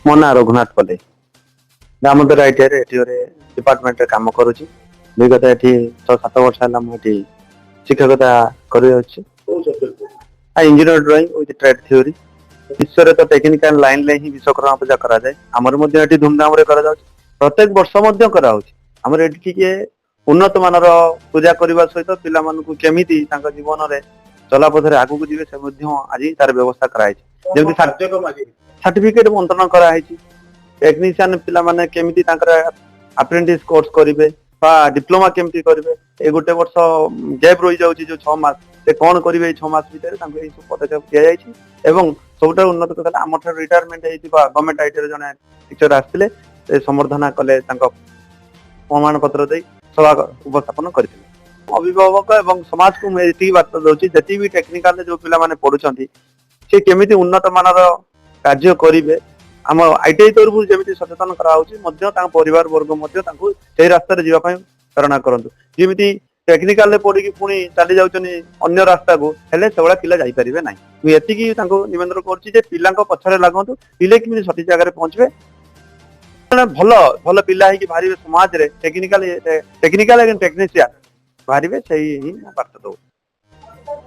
ମୋ ନାଁ ରଘୁନାଥ ପଲେଇ। ଦାମୋଦର ଆଇଟିଆଇରେ ଏଠି ଗୋଟେ ଡିପାର୍ଟମେଣ୍ଟରେ କାମ କରୁଛି। ବିଗତ ଏଠି 6-7 ବର୍ଷ ହେଲା ମୁଁ ଏଠି ଶିକ୍ଷକତା କରିଅଛି। କୋଉ subject? Engineer drawing with trade theory। ବିଶ୍ୱରେ ତ ଟେକ୍ନିକାଲ ଲାଇନରେ ହିଁ ବିଶ୍ୱକର୍ମା ପୂଜା କରାଯାଏ। ଆମର ମଧ୍ୟ ଏଠି ଧୁମଧାମରେ କରାଯାଉଛି। ପ୍ରତ୍ୟେକ ବର୍ଷ ମଧ୍ୟ କରାହଉଛି। ଆମର ଏଠି ଟିକେ ଉନ୍ନତ ମାନର ପୂଜା କରିବା ସହିତ ପିଲାମାନଙ୍କୁ କେମିତି ତାଙ୍କ ଜୀବନରେ ଚଲାପଥରେ ଆଗକୁ ଯିବେ, ସେ ମଧ୍ୟ ଆଜି ତାର ବ୍ୟବସ୍ଥା କରାଯାଇଛି। ଯେମିତି କାର୍ଯ୍ୟକ୍ରମ ଆଜି? ସାର୍ଟିଫିକେଟ ବଣ୍ଟନ କରାହେଇଛି। ଟେକ୍ନିସିଆନ ପିଲାମାନେ କେମିତି ତାଙ୍କର ଆପ୍ରେଣ୍ଟିସ କୋର୍ସ କରିବେ ବା ଡିପ୍ଲୋମା କେମିତି କରିବେ, ଏ ଗୋଟେ ବର୍ଷ ଗ୍ୟାପ୍ ରହିଯାଉଛି ଯୋଉ 6 ମାସ, ସେ କଣ କରିବେ ଏଇ 6 ମାସ ଭିତରେ, ତାଙ୍କୁ ଏଇ ସବୁ ପଦକ୍ଷେପ ଦିଆଯାଇଛି। ଏବଂ ସବୁଠାରୁ ଉନ୍ନତ କଥା ହେଲା, ଆମଠାରୁ ରିଟାୟାରମେଣ୍ଟ ହେଇଥିବା ଗଭର୍ଣ୍ଣମେଣ୍ଟ ଆଇଟିଆଇର ଜଣେ ଟିଚର ଆସିଥିଲେ। ସେ ସମ୍ବର୍ଦ୍ଧନା କଲେ, ତାଙ୍କ ପ୍ରମାଣ ପତ୍ର ଦେଇ ସଭା ଉପସ୍ଥାପନ କରିଥିଲେ। ଅଭିଭାବକ ଏବଂ ସମାଜକୁ ମୁଁ ଏତିକି ବାର୍ତ୍ତା ଦଉଛି, ଯେତିକି ବି ଟେକ୍ନିକାଲରେ ଯୋଉ ପିଲାମାନେ ପଢୁଛନ୍ତି, ସେ କେମିତି ଉନ୍ନତ ମାନର କାର୍ଯ୍ୟ କରିବେ, ଆମ ଆଇଟିଆଇ ତରଫରୁ ଯେମିତି ସଚେତନ କରାହଉଛି, ମଧ୍ୟ ତାଙ୍କ ପରିବାର ବର୍ଗ ମଧ୍ୟ ତାଙ୍କୁ ସେଇ ରାସ୍ତାରେ ଯିବା ପାଇଁ ପ୍ରେରଣା କରନ୍ତୁ। ଯେମିତି ଟେକ୍ନିକାଲରେ ପଢିକି ପୁଣି ଚାଲି ଯାଉଛନ୍ତି ଅନ୍ୟ ରାସ୍ତାକୁ, ହେଲେ ସେଭଳିଆ ପିଲା ଯାଇପାରିବେ ନାହିଁ। ମୁଁ ଏତିକି ତାଙ୍କୁ ନିବେଦନ କରୁଛି ଯେ ପିଲାଙ୍କ ପଛରେ ଲାଗନ୍ତୁ, ପିଲେ କେମିତି ସଠିକ ଜାଗାରେ ପହଞ୍ଚିବେ, ଜଣେ ଭଲ ଭଲ ପିଲା ହେଇକି ବାହାରିବେ ସମାଜରେ, ଟେକ୍ନିକାଲ ଏବଂ ଟେକ୍ନିସିଆନ ବାହାରିବେ, ସେଇ ହିଁ ମୁଁ ବାର୍ତ୍ତା ଦଉଛି।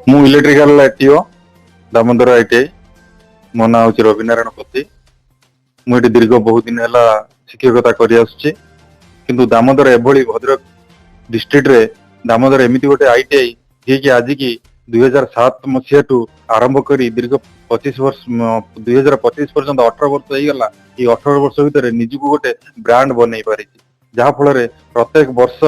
ମୁଁ ଇଲେକ୍ଟ୍ରିକାଲ ଆଇଟିଓ, ଦାମୋଦର ଆଇଟିଆଇ। ମୋ ନାଁ ହଉଛି ରବିନାରାୟଣ ପତି। ମୁଁ ଏଠି ଦୀର୍ଘ ବହୁତ ଦିନ ହେଲା ଶିକ୍ଷକତା କରି ଆସୁଛି। କିନ୍ତୁ ଦାମୋଦର ଏଭଳି, ଭଦ୍ରକ ଡିଷ୍ଟ୍ରିକ୍ଟରେ ଦାମୋଦର ଏମିତି ଗୋଟେ ଆଇଟିଆଇ, ଯିଏକି ଆଜିକି 2007 ମସିହାଠୁ ଆରମ୍ଭ କରି ଦୀର୍ଘ 25 ବର୍ଷ, 2025 ପର୍ଯ୍ୟନ୍ତ 18 ବର୍ଷ ହେଇଗଲା। ଏଇ 18 ବର୍ଷ ଭିତରେ ନିଜକୁ ଗୋଟେ ବ୍ରାଣ୍ଡ ବନେଇ ପାରିଛି, ଯାହା ଫଳରେ ପ୍ରତ୍ୟେକ ବର୍ଷ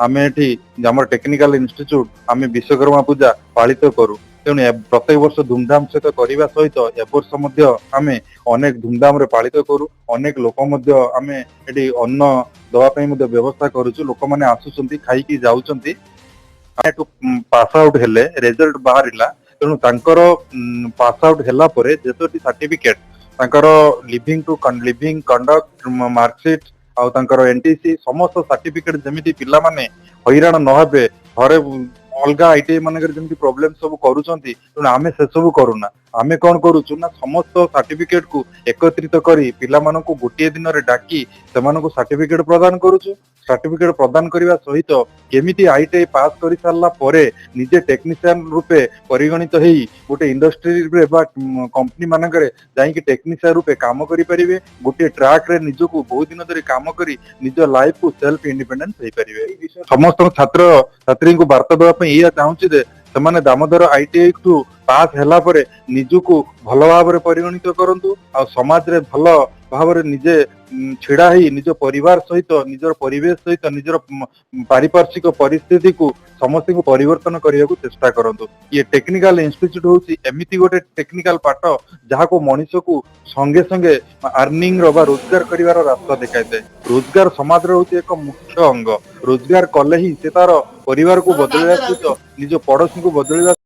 ଆମେ ଏଠି ଆମର ଟେକ୍ନିକାଲ ଇନଷ୍ଟିଚ୍ୟୁଟ ଆମେ ବିଶ୍ୱକର୍ମା ପୂଜା ପାଳିତ କରୁ। ତେଣୁ ପ୍ରତ୍ୟେକ ବର୍ଷ ଧୁମଧାମ ସହିତ କରିବା ସହିତ ଏ ବର୍ଷ ମଧ୍ୟ ଆମେ ଅନେକ ଧୁମଧାମରେ ପାଳିତ କରୁ। ଅନେକ ଲୋକ ମଧ୍ୟ ଆମେ ଏଠି ଅନ୍ନ ଦବା ପାଇଁ ମଧ୍ୟ ବ୍ୟବସ୍ଥା କରୁଛୁ। ଲୋକମାନେ ଆସୁଛନ୍ତି, ଖାଇକି ଯାଉଛନ୍ତି। ଏଠୁ ପାସ୍ ଆଉଟ୍ ହେଲେ ରେଜଲ୍ଟ ବାହାରିଲା। ତେଣୁ ତାଙ୍କର ପାସ୍ ଆଉଟ୍ ହେଲା ପରେ ଯେତୋଟି ସାର୍ଟିଫିକେଟ, ତାଙ୍କର leaving to leaving conduct marksheet ଆଉ ତାଙ୍କର ଏନଟିସି, ସମସ୍ତ ସାର୍ଟିଫିକେଟ, ଯେମିତି ପିଲାମାନେ ହଇରାଣ ନ ହେବେ ଘରେ। ଅଲଗା ଆଇଟିଆଇ ମାନଙ୍କରେ ଯେମିତି ପ୍ରୋବ୍ଲେମ ସବୁ କରୁଛନ୍ତି, ତେଣୁ ଆମେ ସେସବୁ କରୁନା। ଆମେ କଣ କରୁଛୁ ନା ସମସ୍ତ ସାର୍ଟିଫିକେଟ କୁ ଏକତ୍ରିତ କରି ପିଲାମାନଙ୍କୁ ଗୋଟିଏ ଦିନରେ ଡାକି ସେମାନଙ୍କୁ ସାର୍ଟିଫିକେଟ ପ୍ରଦାନ କରୁଛୁ। ସାର୍ଟିଫିକେଟ ପ୍ରଦାନ କରିବା ସହିତ କେମିତି ଆଇଟିଆଇ ପାସ୍ କରି ସାରିଲା ପରେ ନିଜେ ଟେକ୍ନିସିଆନ ରୂପେ ପରିଗଣିତ ହେଇ ଗୋଟେ ଇଣ୍ଡଷ୍ଟ୍ରିରେ ବା କମ୍ପାନୀ ମାନଙ୍କରେ ଯାଇକି ଟେକ୍ନିସିଆନ ରୂପେ କାମ କରିପାରିବେ, ଗୋଟିଏ ଟ୍ରାକରେ ନିଜକୁ ବହୁତ ଦିନ ଧରି କାମ କରି ନିଜ ଲାଇଫକୁ ସେଲ୍ଫ ଇଣ୍ଡିପେଣ୍ଡେନ୍ସ ହେଇପାରିବେ। ସମସ୍ତ ଛାତ୍ର ଛାତ୍ରୀଙ୍କୁ ବାର୍ତ୍ତା ଦେବା ପାଇଁ ଏଇଆ ଚାହୁଁଛି ଯେ ସେମାନେ ଦାମୋଦର ଆଇଟିଆଇ ଠୁ ପାସ୍ ହେଲା ପରେ ନିଜକୁ ଭଲ ଭାବରେ ପରିଗଣିତ କରନ୍ତୁ ଆଉ ସମାଜରେ ଭଲ ଭାବରେ ନିଜେ ଛିଡା ହେଇ ନିଜ ପରିବାର ସହିତ, ନିଜର ପରିବେଶ ସହିତ, ନିଜର ପାରିପାର୍ଶ୍ୱିକ ପରିସ୍ଥିତିକୁ ସମସ୍ତଙ୍କୁ ପରିବର୍ତ୍ତନ କରିବାକୁ ଚେଷ୍ଟା କରନ୍ତୁ। ଇଏ ଟେକ୍ନିକାଲ ଇନଷ୍ଟିଚ୍ୟୁଟ ହଉଛି ଏମିତି ଗୋଟେ ଟେକ୍ନିକାଲ ପାଠ, ଯାହାକୁ ମଣିଷକୁ ସଙ୍ଗେ ସଙ୍ଗେ ଆର୍ନିଂ ର ବା ରୋଜଗାର କରିବାର ରାସ୍ତା ଦେଖାଇଥାଏ। ରୋଜଗାର ସମାଜର ହଉଛି ଏକ ମୁଖ୍ୟ ଅଙ୍ଗ। ରୋଜଗାର କଲେ ହିଁ ସେ ତାର ପରିବାରକୁ ବଦଳିବା ସହିତ ନିଜ ପଡୋଶୀଙ୍କୁ ବଦଳିବା